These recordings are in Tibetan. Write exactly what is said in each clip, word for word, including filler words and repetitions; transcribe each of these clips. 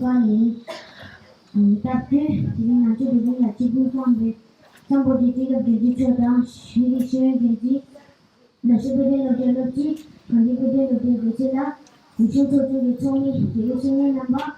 པ་ཡིན། སྐྱབས་མགོན་དེ་རིང་ང་ཚོའི་བོད་དོན་ལ་སྤྱི་དཔོན་གཙང་པའི་གཙང་པོ་དེ་སྤྱི་ཁྱབ་རྒྱལ་གཅེས་མཆོག་དང་ཤེས་རིག་ཤེས་ཡོན་རྒྱལ་གཅེས། ལ་ཤེས་པའི་ལོ་རྒྱུས་སློབ་སྤྱི། གངས་ཅན་དཔེ་སྐྲུན་སློབ་གྲྭའི་དགེ་ཆེ་ལགས། ཡུལ་ཤུལ་ཚོགས་ཆུང་གི་ཚོགས་མི། དགེ་ལས་བཤེས་གཉེན་རྣམ་པ།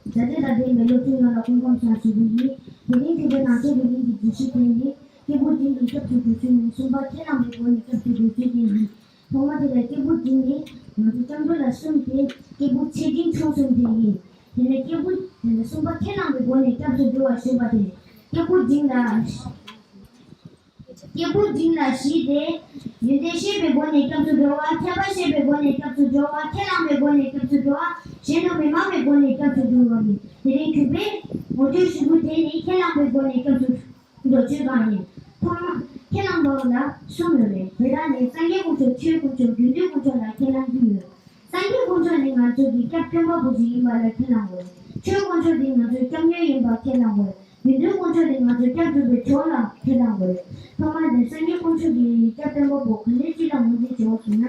མཛའ་བརྩེ་དང་ལྡན་པའི་སློབ་ཕྲུག་ཡོངས་ལ་སྐུ་ཁམས་བཟང་ཞུ་རྒྱུ་ཡིན། དེ་རིང་ཐུབ་པའི་ནང་ཆོས་བོད་དོན་གྱི་བརྗོད་གཞི་དེ་ནི་སྐྱེས་བུ་འབྲིང་གི་སྐྱབས་སུ་འགྲོ་ཚུལ་ནི་གསུམ་པ་ཁས་བླངས་པའི་སྒོ་ནས་སྐྱབས་སུ་འགྲོ་ཚུལ་དེ་ཡིན། ཐོག་མ་དེ་ལ་སྐྱེས་བུ་འབྲིང་ནི་ང་ཚོ་སྐྱབས་འགྲོ་ལ་གསུམ་སྟེ། སྐྱེས་བུ་ཆེ་འབྲིང་ཆུང་གསུམ་དེ་ཡིན། དེ་ནས་སྐྱེས་བུ་དེ་ནི་གསུམ་པ་ཁས་བླངས་པའི་སྒོ་ནས་སྐྱབས་སུ་འགྲོ་བ་ཞེས་པ་དེ་སྐྱེས་བུ་འབྲིང་ལ། སྐྱེས་བུ་འབྲིང་ལ་བཞི་སྟེ། ཡོན་ཏན་ཤེས་པའི་སྒོ་ནས་སྐྱབས་སུ་འགྲོ་བ། མཁས་པ་ཤེས་པའི་སྒོ་ནས་སྐྱབས་སུ་འགྲོ་བ། ཁས་བླངས་པའི་སྒོ་ནས་སྐྱབས་སུ་འགྲོ་བ། གཞན་དུ་མི་སྨྲ་བའི་སྒོ་ནས་སྐྱབས་སུ་འགྲོ་བ་ཡིན། དེ་རིང་གུས་པས་ངོ་སྤྲོད་ཞུ་རྒྱུ་དེ་ནི་ཁས་བླངས་པའི་སྒོ་ནས་སྐྱབས་སུ་འགྲོ་ཚུལ་གང་ཡིན། ཐོག་མ་ཁས་བླངས་པ་ལ་གསུམ་ཡོད་རེད། དེ་དག་ནི་སངས་རྒྱས་དཀོན་མཆོག་ཆོས་དཀོན་མཆོག་དགེ་འདུན་དཀོན་མཆོག་ལ་ཁས་བླངས་རྒྱུ་ཡོད། སངས་རྒྱས་དཀོན་མཆོག་ནི་ང་ཚོ་གི་སྐྱབས་སྟོན་པ་པོ་ཞིག་ཡིན་པ་ལ་ཁས་བླངས་དགོས། ཆོས་དཀོན་མཆོག་འདི་ང་ཚོའི་སྐྱབས་གནས་ཡིན་པ་ཁས་བླངས་དགོས། དགེ་འདུན་དཀོན་མཆོག་འདི་ང་ཚོའི་སྐྱབས་སྒྲུབ་པའི་ཇོ་ལ་ཁས་བླངས་དགོས། ཐོག་མར་འདིར་སངས་རྒྱས་དཀོན་མཆོག་གི་སྐྱབས་སྟོན་པ་པོ་ག་འདྲ་ཅིག་ལ་ངོས་འཛིན་བྱེད་དགོས་ཟེར་ན།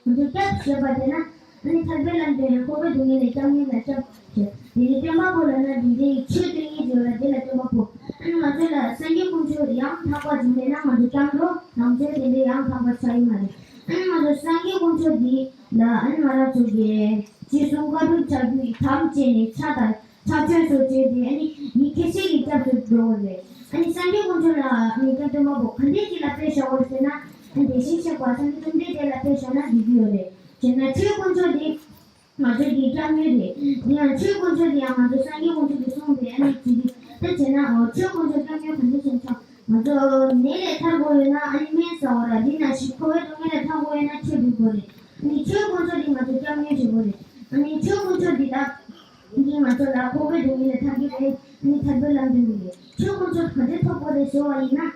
ང་ཚོ་སྐྱབས་ཞེས་པ་དེ་ན་ཨ་ནི་ཐར་པའི་ལམ་དུ་ཡང་འཁོར་བའི་སྡུག་བསྔལ་ལས་སྐྱབས་གནས་ལ་སྐྱབས་ཞེས། དེ་ནི་སྟོན་པ་པོ་ལ་ན་འདི་འདྲའི་ཆོས་སྟོན་མཁན་ཞིག་ལ་དེ་ལ་སྟོན་པ་པོ། ཨ་ནི་ང་ཚོ་ལ་སངས་རྒྱས་དཀོན་མཆོག་ཡང་དག་པ་ཅིག་མེད་ན་ང་ཚོ་སྐྱབས་འགྲོ་ལམ་སྲོལ་དེ་འདྲའི་ཡང་དག་པ་ཆགས་ཀྱི་མ་རེད། ཨ་ནི་ང་ཚོ་སངས་རྒྱས་དཀོན་མཆོག་འདི་ལ་ཨ་ནི་ང་རང་ཚོ་གིས་ཅི་གསུང་བཀའ་སྒྲུབ་བྱ་རྒྱུ་ཡི་དམ་བཅས་ནས་ཕྱག་དང་ཕྱག་མཆོད་སོགས་བྱས་ཏེ་ཨ་ནི་ཡིད་ཁྱེད་ཤེས་ཀྱི་སྐྱབས་སུ་འགྲོ་བ་རེད། ཨ་ནི་སངས་རྒྱས་དཀོན་མཆོག་ལ་ཨ་ནི་སྐྱབས་སྟོན་པ་པོ་ག་འདྲས་ཅིག་ལ་དཔེ་བཞག་པ་ཟེར་ན། ཨ་ནི་དེ་བཞིན་གཤེགས་པ་སངས་རྒྱས་བཅོམ་ལྡན་འདས་ལ་དཔེ་བཞག་ན་འགྲིག་གི་ཡོད་རེད། བྱས་ན་ཆོས་དཀོན་མཆོག་དེ་ང་ཚོ་གི་སྐྱབས་གནས་རེད། དེ་ཡང་ཆོས་དཀོན་མཆོག་དེ་ཡང་ང་ཚོ་སངས་རྒྱས་དཀོན་མཆོག་གིས་གསུངས་པའི་ཨ་ནི་ཅི་རིགས་དེ་བྱས་ན་ཨོ་ཆོས་དཀོན་མཆོག་སྐྱབས་གནས་ག་འདྲས་ཅིག་ཆགས། ང་ཚོ་ནད་ལས་ཐར་དགོས་ཡོད་ན་ཨ་ནི་སྨན་ཟ་བ་ར། འདི་ན་ཞིག་འཁོར་བའི་སྡུག་བསྔལ་ལས་ཐར་དགོས་ཡོད་ན་ཆོས་སྒྲུབ་དགོས་རེད། ཨ་ནི་ཆོས་དཀོན་མཆོག་འདི་ང་ཚོ་སྐྱབས་གནས་བྱེད་དགོས་རེད། ཨ་ནི་ཆོས་དཀོན་མཆོག་འདི་ལ་འདི་ང་ཚོ་ལ་འཁོར་བའི་སྡུག་བསྔལ་ལས་ཐར་གྱི་རེད། ཨ་ནི་ཐར་པའི་ལམ་སྟོན་གྱི་རེད། ཆོས་དཀོན་མཆོག་ག་འདྲས་ཐོབ་དགོས་རེད་ཟེར་བ་ཡིན་ན།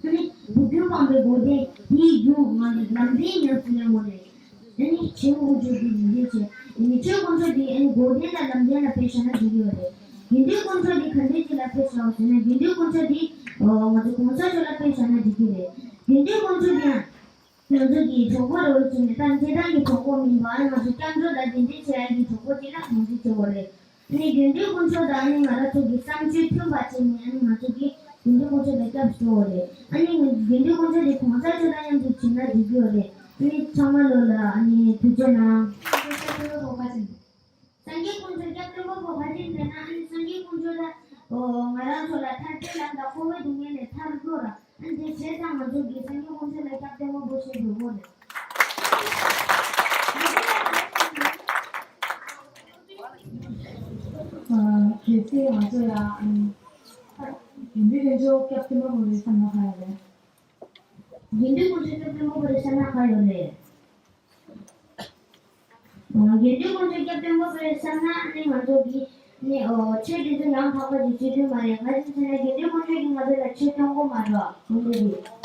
ཨ་ནི་བུ་རྒྱུད་སྤངས་པའི་སྒོ་དེ་དེའི་རྒྱུ་ང་ལ་ལམ་འདི་ཉམས་སུ་ལེན་དགོས་རེད། ཨ་ནི་ཆོས་དཀོན་མཆོག་འདི་འདི་བྱས། ཨ་ནི་ཆོས་དཀོན་མཆོག་འདི་ཨ་ནི་སྒོ་དེ་ལ་ལམ་དེ་ལ་དཔེ་བཞག་ན་འགྲིག་གི་ཡོད་རེད། དགེ་འདུན་དཀོན་མཆོག་འདི་ག་འདྲས་ཅིག་ལ་དཔེ་བཞག་པ་ཟེར་ན་དགེ་འདུན་དཀོན་མཆོག་འདི་ཨོ་ང་ཚོ་གོང་ས་མཆོག་ལ་དཔེ་བཞག་ན་འགྲིག་གི་རེད། དགེ་འདུན་དཀོན་མཆོག་འདི་ཡང་། ང་ཚོ་གི་གྲོགས་པོ་རེ་བ་བྱས་ནས་ད་འདི་ཏང་གི་གྲོགས་པོ་མིན་པ་ང་ཚོ་སྐྱབས་འགྲོ་དང་འདི་འདྲའི་བྱེད་ཡག་གི་གྲོགས་པོ་ཅིག་ལ་ངོས་འཛིན་བྱེད་དགོས་རེད། ཨ་ནི་དགེ་འདུན་དཀོན་མཆོག་དང་ཨ་ནི་ང་རང་ཚོ་གི་བསམ་སྤྱོད་མཐུན་པ་བྱས་ནས་ཨ་ནི་ང་ཚོ་གི་དགེ་འདུན་དཀོན་མཆོག་ལ་སྐྱབས་སུ་འགྲོ་དགོས་རེད། ཨ་ནི་དགེ་འདུན་དཀོན་མཆོག་དེ་གོང་ས་མཆོག་དང་མཉམ་དུ་བྱས་ན་འགྲིག་གི་ཡོད་རེད། ཨ་ནི་ཚང་མ་ལོ་ལ་ཨ་ནི་ཐུགས་རྗེ་གནང་། སངས་རྒྱས་དཀོན་མཆོག་སྐྱབས་སྟོན་པ་པོ་ག་ཅིག་ཟེར་ན་ཨ་ནི་སངས་རྒྱས་དཀོན་མཆོག་ལ་ཨོ་ང་རང་ཚོ་ལ་ཐར་པའི་ལམ་དང་འཁོར་བའི་སྡུག་བསྔལ་ལས་ཐར་འགྲོ་ར། ཨ་ནི་དེ་བྱས་ཙང་ང་ཚོ་གིས་སངས་རྒྱས་དཀོན་མཆོག་ལ་སྐྱབས་སྟོན་པ་པོ་ཞེས་འབོད་དགོས་རེད། ཨ་གལ་སྲིད་ང་ཚོ་ལ་ཨ་ནི་དགེ་འདུན་དཀོན་མཆོག་སྐྱབས་སྟོན་པ་པོ་རེད་བསམ་ན་ག་རེ་རེད། དགེ་འདུན་དཀོན་མཆོག་སྐྱབས་སྟོན་པ་པོ་རེད་བསམ་ན་ག་རེ་རེད། དགེ་འདུན་དཀོན་མཆོག་སྐྱབས་སྟོན་པ་པོ་རེད་བསམ་ན་ཨ་ནི་ང་ཚོ་གིས་ནི་ཨོ་ཆོས་འདི་ཚོ་ཡང་དག་པ་ཞིག་བྱེད་ཐུབ་མ་རེད། ག་རེ་ཟེར་ན་དགེ་འདུན་དཀོན་མཆོག་གིས་ང་ཚོ་ལ་ཆོས་སྟོན་གོ་མ་རེད། དགེ་འདུན་གྱིས་